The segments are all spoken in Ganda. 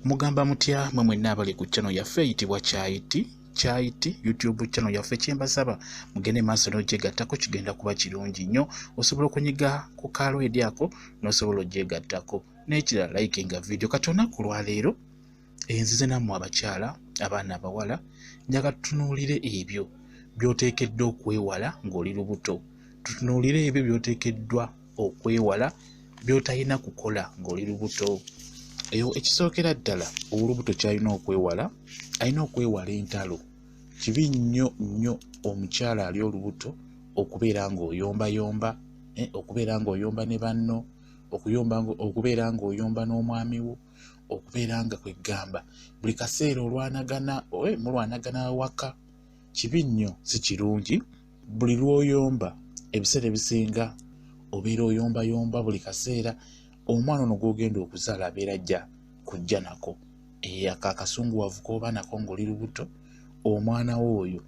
Mugamba mutya mwe mwenna abali ku channel yaffe eyitibwa Kyayiti Kyayiti YouTube channel yaffe. Kyembasaba mugende maaso n'ogyegattako, kigenda kuba kirungi nnyo. Osobola okunyiga ku kalwedi ako n'osobola ogyegattako. N'ekirala, likinga video. Kati olunaku lwaleero enzize nammwe abakyala, abaana abawala, njaga tutunuulire ebyo by'oteekeddwa okwewala ng'oli lubuto. Tutunuulire ebyo by'oteekeddwa okwewala, by'otalina kukola ng'oli lubuto. Eyo ekisookera ddala, ow'olubuto ky'alina okwewala, alina okwewala entalo. Kibi nnyo nnyo omukyala ali olubuto okubeera ng'oyombayomba, okubeera ng'oyomba ne banno, okubeera ng'oyomba n'omwami wo, okubeera nga kwegamba buli kaseera olwanagana, mulwanagana waka. Kibi nnyo, si kirungi. Buli lw'oyomba, ebiseera ebisinga obeera oyombayomba buli kaseera, omwana ono gw'ogenda okuzaala abeera ajja kujja nako. Ako akasunguwavu k'oba nako ng'oli lubuto, omwana wo oyo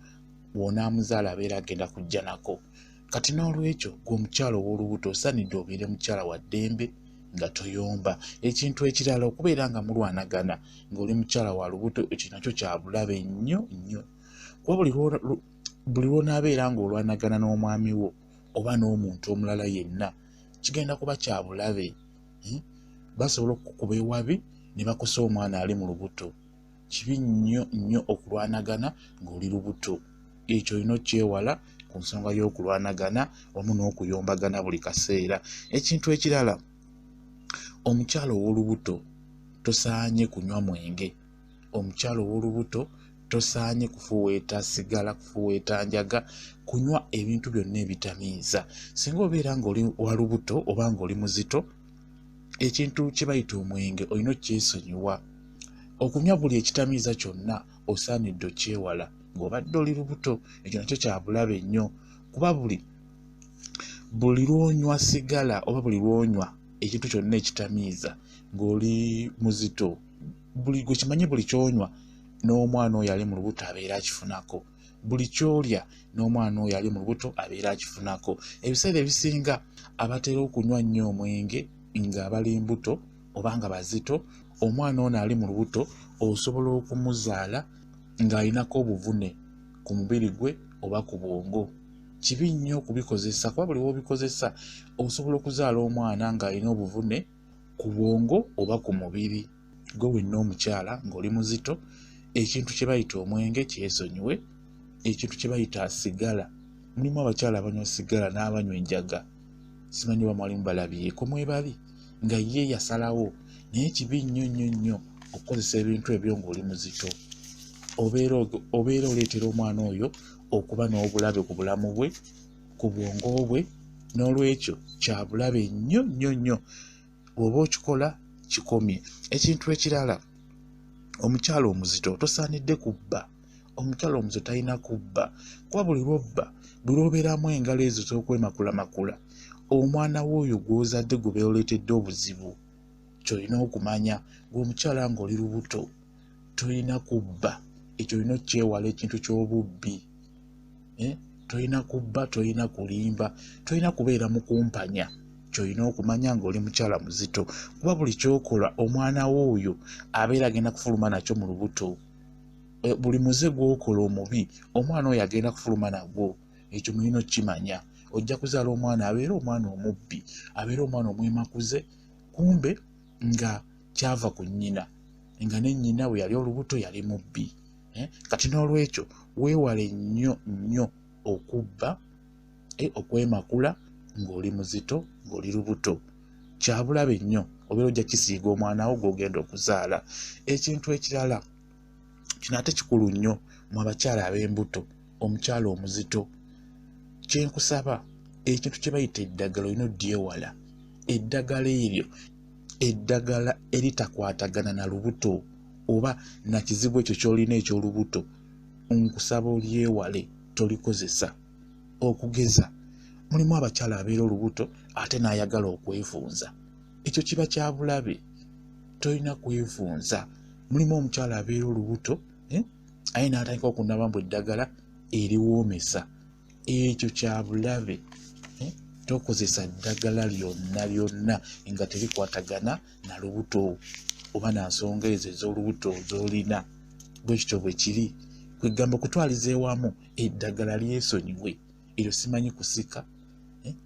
bw'onaamuzaala abeera agenda kujja nako. Kati n'olwekyo gwe omukyala ow'olubuto osaanidde obeere mukyala wa ddembe nga toyomba. Ekintu ekirala, okubeera nga mulwanagana ng'oli mukyala wa lubuto, ekyo nakyo kya bulabe nnyo nnyo, kuba buli lw'onaabeera ng'olwanagana n'omwami wo oba n'omuntu omulala yenna, kigenda kuba kya bulabe. Basobola okukukuba ewabi ne bakosa omwana ali mu lubuto. Kibi nnyo nnyo okulwanagana ng'oli lubuto. Ekyo olina okyewala ku nsonga y'okulwanagana wamu n'okuyombagana buli kaseera. Ekintu ekirala, omukyala ow'olubuto tosaanye kunywa mwenge. Omukyala ow'olubuto tosaanye kufuweeta sigala, kufuweeta njaga, kunywa ebintu byonna ebitamiiza. Singa obeera ng'oli wa lubuto oba ng'oli muzito, ekintu kye bayita omwenge olina okyesonyiwa. Okunywa buli ekitamiiza kyonna osaanidde okyewala ng'obadde oli lubuto. Ekyo nakyo kya bulabe nnyo, kuba buli lw'onywa sigala oba buli lw'onywa ekintu kyonna ekitamiiza ng'oli muzito, buli gwe kimanyi, buli ky'onywa n'omwana oyo ali mu lubuto abeera akifunako. Buli ky'olya n'omwana oyo ali mu lubuto abeera akifunako. Ebiseera ebisinga abatera okunywa nnyo omwenge nga bali mbuto oba nga bazito, omwana ono ali mu lubuto osobola okumuzaala ng'alinako obuvune ku mubiri gwe oba ku bwongo. Kibi nnyo okubikozesa, kuba buli w'obikozesa osobola okuzaala omwana ng'alina obuvune ku bwongo oba ku mubiri. Gwe wenna omukyala ng'oli muzito, ekintu kye bayita omwenge kyesonyiwe. Ekintu kye bayita sigala, mulimu abakyala abanywa sigala n'abanywa enjaga, simanyi oba mwalimu balabyeko mwebali nga ye yasalawo, naye kibi nnyo nnyo nnyo okukozesa ebintu ebyo ng'oli muzito. Obeera oleetera omwana oyo okuba n'obulabe ku bulamu bwe, ku bwongo bwe. N'olwekyo kya bulabe nnyo nnyo nnyo, bw'oba okikola kikomye. Ekintu ekirala, omukyala omuzito tosaanidde kubba. Omukyala omuzito talina kubba, kuba buli lw'obba, buli lw'obeeramu engalo ezo z'okwemakulamakula, omwana wo oyo gw'ozadde gubeera oleetedde obuzibu. Ky'olina okumanya, gwe omukyala ng'oli lubuto tolina kubba. Ekyo olina okyewala, ekintu ky'obubbi. Tolina kubba, tolina kulimba, tolina kubeera mukumpanya. Ky'olina okumanya ng'oli mukyala muzito, kuba buli ky'okola omwana wo oyo abeera agenda kufuluma nakyo mu lubuto. Buli muze gw'okola omubi, omwana oyo agenda kufuluma nagwo. Ekyo mulina okukimanya. Ojja kuzaala omwana abeere omwana omubbi, abeere omwana omwemakuze, kumbe nga kyava ku nnyina, nga ne nnyina bwe yali olubuto yali mubbi. Kati n'olwekyo weewale nnyo nnyo okubba, okwemakula ng'oli muzito, ng'oli lubuto. Kya bulabe nnyo, obeera ojja kisiiga omwana wo gw'ogenda okuzaala. Ekintu ekirala, kino ate kikulu nnyo mu abakyala ab'embuto, omukyala omuzito, kyenkusaba, ekintu kye bayita eddagala olina odyewala. Eddagala eryo, eddagala eritakwatagana na lubuto oba na kizibu ekyo ky'olina eky'olubuto, nkusaba olyewale, tolikozesa. Okugeza, mulimu abakyala abeera olubuto ate n'ayagala okwefunza. Ekyo kiba kya bulabe, tolina kwefunza. Mulimu omukyala abeera olubuto aye n'atandika okunaaba mbu eddagala eriwoomesa. Ekyo kya bulabe. Tokozesa ddagala lyonna lyonna nga terikwatagana na lubuto. oba na nsonga ezo ez'olubuto z'olina. Bwe kityo bwe kiri. Kwegamba okutwaliza ewamu eddagala lyesonyiwe eryo, simanyi kusika,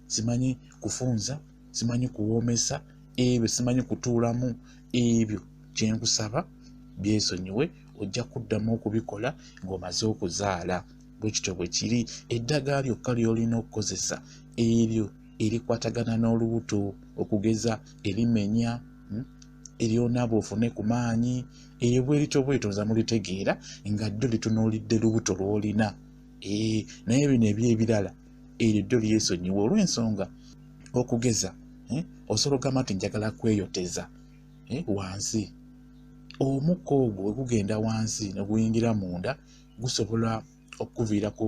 simanyi kufunza, simanyi kuwoomesa, ebyo simanyi kutuulamu, ebyo kyenkusaba byesonyiwe, ojja kuddamu okubikola ng'omaze okuzaala. Bwe kityo bwe kiri. Eddagala lyokka ly'olina okukozesa eryo erikwatagana n'olubuto, okugeza erimenya, eryonaaba ofune ku maanyi, eryo bwe lityo bwetonza mulitegeera nga ddyo litunuulidde lubuto lw'olina. Naye bino eby'ebirala eryo ddyo lyesonyiwe olw'ensonga okugeza osobola okugamba nti njagala kweyoteza wansi. Omukka ogwo bwe gugenda wansi ne guyingira munda gusobola okukuviirako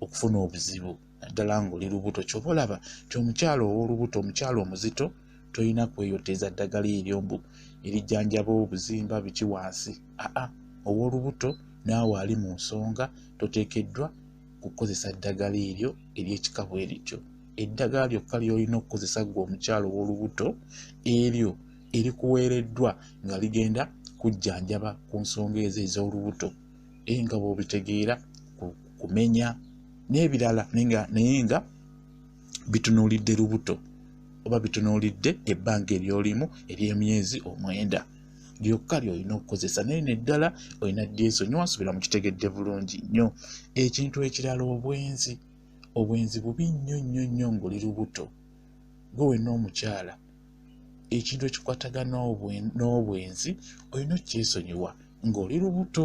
okufuna obuzibu naddala ng'oli lubuto. Ky'oba olaba nti omukyala ow'olubuto, omukyala omuzito, tolina kweyoteza ddagala eryo mbu erijjanjaba obuzimba biki wansi. Aa, ow'olubuto naawe ali mu nsonga toteekeddwa kukozesa ddagala eryo ery'ekika bwe lityo. Eddagala lyokka ly'olina okukozesa ggwe omukyala ow'olubuto eryo erikuweereddwa nga ligenda kujjanjaba ku nsonga ezo ez'olubuto, nga bw'obitegeera, kumenya n'ebirala, naye nga bitunuulidde lubuto oba bitunuulidde ebbanga ery'olimu ery'emyezi 9 lyokka ly'olina okukozesa. Naye neddala olina dyesonyiwa, nsuubira mukitegedde bulungi nnyo. Ekintu ekirala, obwenzi. Obwenzi bubi nnyo nnyo nnyo ng'oli lubuto. Gwe wenna omukyala, ekintu ekikwatagana n'obwenzi olina okukyesonyiwa ng'oli lubuto.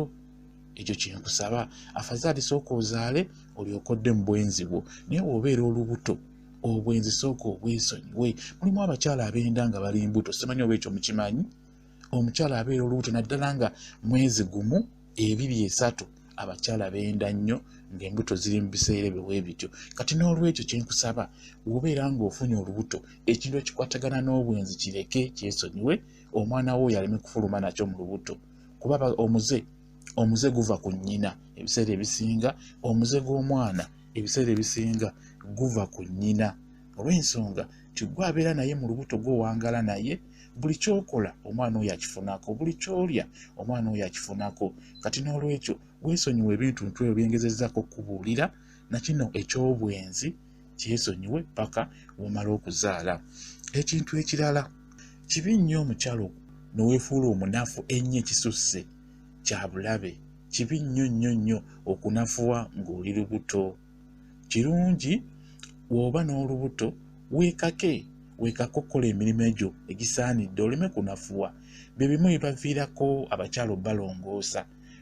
Ekyo kyenkusaba, afazaali sooka ozaale olyoke odde mu bwenzi bwo, naye bw'obeera olubuto obwenzi sooka obwesonyiwe. Mulimu abakyala abenda nga bali mbuto, simanyi oba ekyo mukimanyi. Omukyala abeera olubuto naddala nga mwezi 1, 2, 3, abakyala benda nnyo ng'embuto ziri mu biseera ebyo bwe bityo. Kati n'olwekyo kyenkusaba, bw'obeera ng'ofunye olubuto, ekintu ekikwatagana n'obwenzi kireke, kyesonyiwe, omwana wo oyo aleme kufuluma nakyo mu lubuto. Kuba omuze guva ku nnyina ebiseera ebisinga, omuze gw'omwana ebiseera ebisinga guva ku nnyina, olw'ensonga nti gwe abeera naye mu lubuto, gw'owangala naye, buli ky'okola omwana oyo akifunako, buli ky'olya omwana oyo akifunako. Kati n'olwekyo weesonyiwe ebintu ntu ebyo byengezezzaako okukubuulira, na kino eky'obwenzi kyesonyiwe paka w'omala okuzaala. Ekintu ekirala, kibi nnyo omukyalo ne weefuula omunafu ennyo ekisusse, kya bulabe. Kibi nnyo nnyo nnyo okunafuwa ng'oli lubuto. Kirungi bw'oba n'olubuto weekake okukola emirimu egyo egisaanidde oleme kunafuwa. Bye bimu ebibaviirako abakyala obbalongoosa,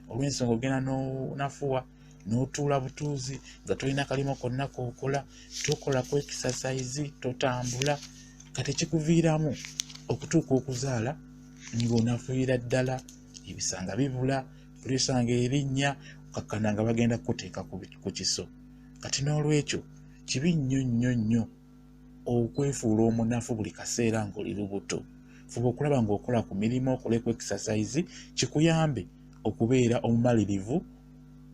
olw'ensonga ogenda n'onafuwa n'otuula butuuzi nga tolina kalimo konna k'okola, tokolako exercise, totambula, kati kikuviiramu okutuuka okuzaala ng'onafuira ddala, ebisanga bibula, puleesa ng'erinnya, okakkana nga bagenda kukuteeka ku kiso. Kati n'olwekyo kibi nnyo nnyo nnyo okwefuula omunafu buli kaseera ng'oli lubuto. Fuba okulaba ng'okola ku mirimu, okoleko exercise, kikuyambe okubeera omumalirivu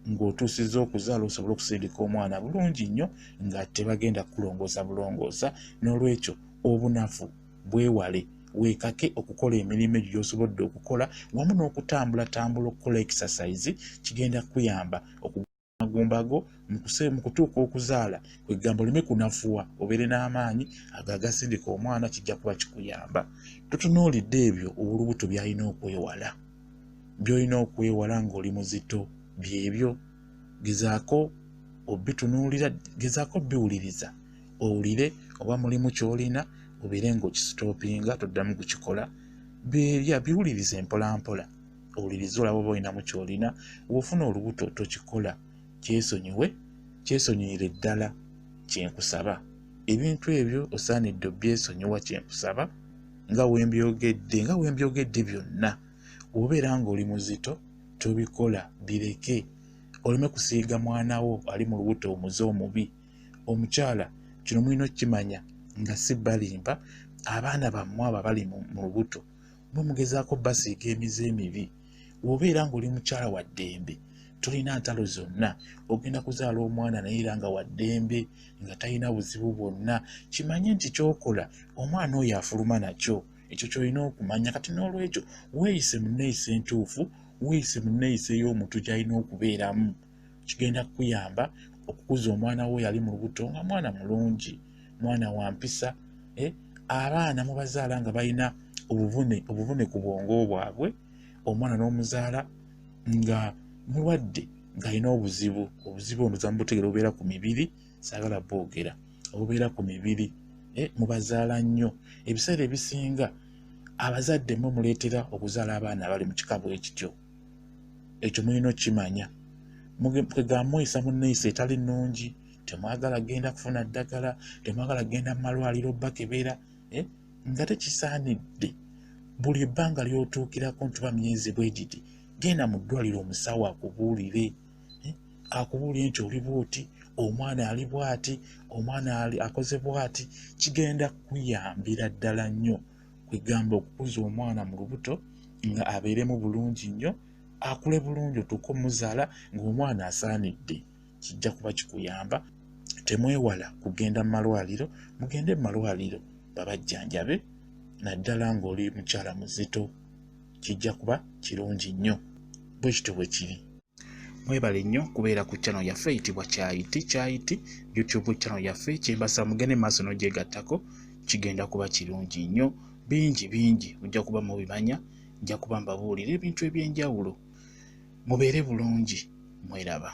ng'otuusizza okuzaala, osobole okusindika omwana bulungi nnyo nga tebagenda kukulongoosa bulongoosa. N'olwekyo obunafu bwewale, weekake okukola emirimu egyo gy'osobodde okukola, wamu n'okutambulatambula okukola exercise, kigenda kukuyamba amagumba go mu kutuuka okuzaala. Kwegamba oleme kunafuwa, obeere n'amaanyi ago agasindika omwana, kijja kuba kikuyamba. Tutunuulidde ebyo ow'olubuto by'alina okwewala, by'olina okwewala ng'oli muzito, byebyo. Gezaako obitunuulira, gezaako obiwuliriza, owulire oba mulimu ky'olina, obeere ng'okisitoopinga, toddamu kukikola. Biwulirize mpolampola, owulirize olaba oba olinamu ky'olina. Bw'ofuna olubuto tokikola, kyesonyiwe, kyesonyiyire ddala kyenkusaba. Ebintu ebyo osaanidde obyesonyiwa, kyenkusaba, nga wembyogedde byonna. Bw'obeera ng'oli muzito tobikola, bireke, oleme kusiiga mwana wo ali mu lubuto omuze omubi. Omukyala kino mulina okukimanya nga si balimba, abaana bammwe abo abali mu lubuto mwe mugezaako basiiga emize emibi. Bw'obeera ng'oli mukyala wa ddembe, tolina ntalo zonna, ogenda kuzaala omwana naye era nga wa ddembe, nga talina buzibu bwonna, kimanye nti ky'okola omwana oyo afuluma nakyo. Ekyo ky'olina okumanya. Kati n'olwekyo weeyise mu nneeyisa entuufu, weeyise mu nneeyisa ey'omuntu gy'alina okubeeramu. Kigenda kukuyamba okukuza omwana wo yali mu lubuto nga mwana mulungi, mwana wa mpisa. Abaana mubazaala nga balina obuvune ku bwongo bwabwe. Omwana n'omuzaala nga mulwadde, ng'alina obuzibu, obuzibu obuzamu butegere obubeera ku mibiri, saagala boogera, obubeera ku mibiri. Mubazaala nnyo. Ebiseera ebisinga abazadde mmwe muleetera okuzaala abaana abali mu kika bwe kityo. Ekyo mulina okukimanya. Mweyisa mu nneeyisa etali nnungi, temwagala genda kufuna ddagala, temwagala genda mu malwaliro bakebera, nga tekisaanidde. Buli ebbanga ly'otuukirako nti oba myezi bwe giti, genda mu ddwaliro omusawo akubuulire, akubuulire nti oli bw'oti, omwana ali bw'ati, omwana akoze bw'ati. Kigenda kuyambira ddala nnyo kwegamba okukuza omwana mu lubuto nga abeeremu bulungi nnyo, akule bulungi, otuuke omuzaala ng'omwana asaanidde. Kijja kuba kikuyamba. Temwewala kugenda mu malwaliro, mugende mu malwaliro babajjanjabe, naddala ng'oli mukyala muzito. Kijja kuba kirungi nnyo. Bwe kityo bwe kiri. Mwebale nnyo kubeera ku channel yaffe eyitibwa Kyayiti Kyayiti YouTube channel yaffe. Kyembasa mugende maaso n'ogyegattako, kigenda kuba kirungi nnyo. Bingi bingi ojja kuba mubimanya, nja kuba mbabuulira ebintu eby'enjawulo. Mubeere bulungi, mweraba.